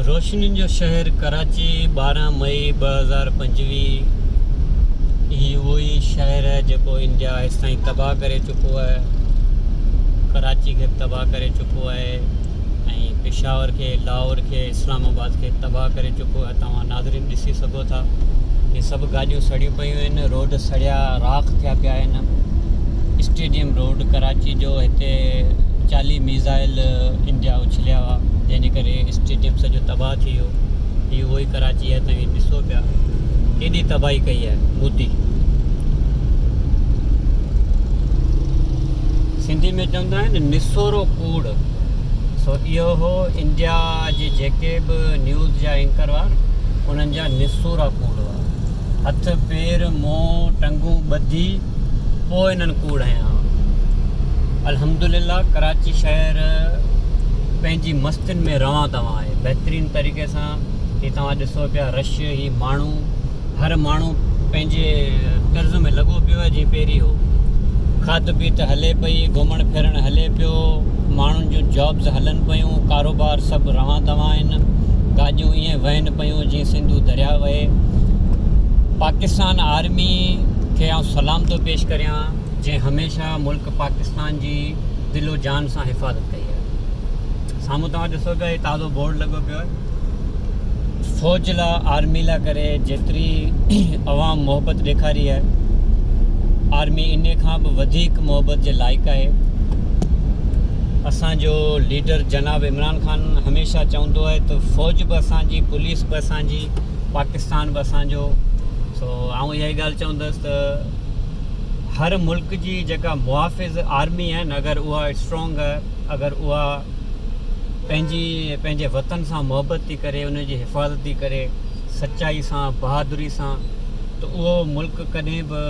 روشنين جو شهر ڪراچي 12 مئي 2025 هي اهو ئي شهر آهي جيڪو انڊيا هيستائين تباهه ڪري چڪو آهي ڪراچي کي به تباهه ڪري چڪو آهي ۽ پشاور کي لاهور کي اسلام آباد کي تباهه ڪري چڪو آهي توهان ناظرين ڏسي سگهو ٿا هي سڀ گاڏيون سڙيون پيون آهن روڊ سڙيا راک ٿيا پيا آهن اسٽيڊيم روڊ ڪراچي جو هتي 40 ميزائل انڊيا اڇليا هئا جنهن جي ڪري اسٽيڊيم سڄو تباهه ٿي ويو. هي اهو ئي ڪراچي آهي توهين ڏسو پيا ڪيڏي تباهي ڪئي آهي مودي. سنڌي ۾ چوندا آهن نسورو ڪوڙ سو اهو هو انڊيا جي جيڪي به نيوز جا اينڪر هئا انهن جا نسورا ڪوڙ هئا هٿ پير منهن ٽنگون ٻڌي پوء انهن ڪوڙ هنيا هئا. الحمدلله ڪراچي شهر پنهنجي مستين ۾ روان دوان آهي بهترين طريقي سان هي توهان ڏسو پيا رش هي ماڻهو هر ماڻهو پنهنجي طرز ۾ لڳو پيو آهي جيئن پهرين هو کاڌ پيت هلي پئي گهمڻ ڦرڻ هلي پيو ماڻهن جون جابز هلن پيون ڪاروبار سڀ روان دوان آهن گاڏيون ائين وهن پيون جيئن سنڌو درياء وهي پاڪستان آرمي کي آئون سلام ٿو پيش ڪريان جنهن هميشه ملڪ پاڪستان جي دل و جان سان حفاظت ڪئي آهي. سامهون توهان ڏسو پيا هي تازو بورڊ لڳو پيو آهي فوج لا آرمي لا ڪري جيتري عوام محبت ڏيکاري آهي آرمي انهي کان به وڌيڪ محبت جي لائق آهي اسان جو ليڊر جناب عمران خان هميشه چوندو آهي ته فوج به اسان جي پوليس به اسان جي پاڪستان به اسان جو سو آئون اها ئي ڳالهه چوندس ته هر ملڪ جي جيڪا محافظ آرمي آهي نه اگر اها اسٽرانگ آهي اگر اها پنهنجي پنهنجي وطن سان محبت ٿي ڪري ان جي حفاظت ٿي ڪري سچائي سان بهادري سان ته اهو ملڪ ڪڏهن به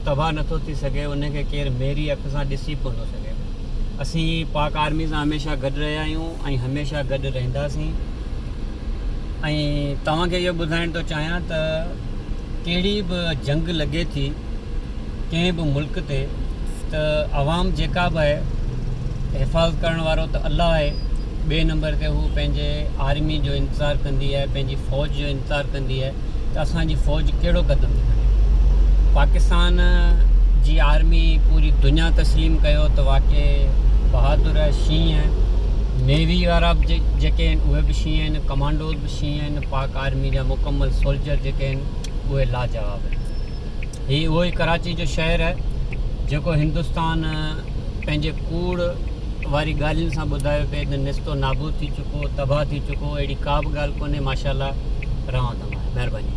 تباهه نٿو ٿي سگهي ان کي ڪير ميري اک سان ڏسي به ڪونه ٿو سگهي اسين پاڪ آرمي سان هميشه گڏ رهيا آهيون ۽ هميشه گڏ رهنداسين ۽ توهان کي اهو ٻڌائڻ ٿو چاهيان ته ڪهڙي به جنگ لڳي ٿي ڪنهن به ملڪ تي ته عوام جيڪا به آهي حفاظت ڪرڻ وارو ته الله آهي ٻئي نمبر تي هو پنهنجي آرمي جو انتظار ڪندي آهي پنهنجي فوج جو انتظار ڪندي آهي ته اسان جي فوج ڪهڙو قدم ٿي کڻي پاڪستان جي آرمي پوري دنيا تسليم ڪيو ته واقعي بهادر آهي شينهن آهي نيوي وارا به جيڪي آهن اهي به شينهن آهن ڪمانڊوز به شينهن آهن پاڪ آرمي جا مڪمل سولجر جيڪي آهن اهي لاجواب آهن هي اهو ئي ڪراچي جو شهر آهي جيڪو هندستان پنهنجي ڪوڙ واري ڳالهين سان ٻڌايو پئي ته نستو نابود ٿي چڪو تباهه ٿي چڪو اهڙي ڪا به ڳالهه ڪونهي ماشاءالله روان دوان مهرباني.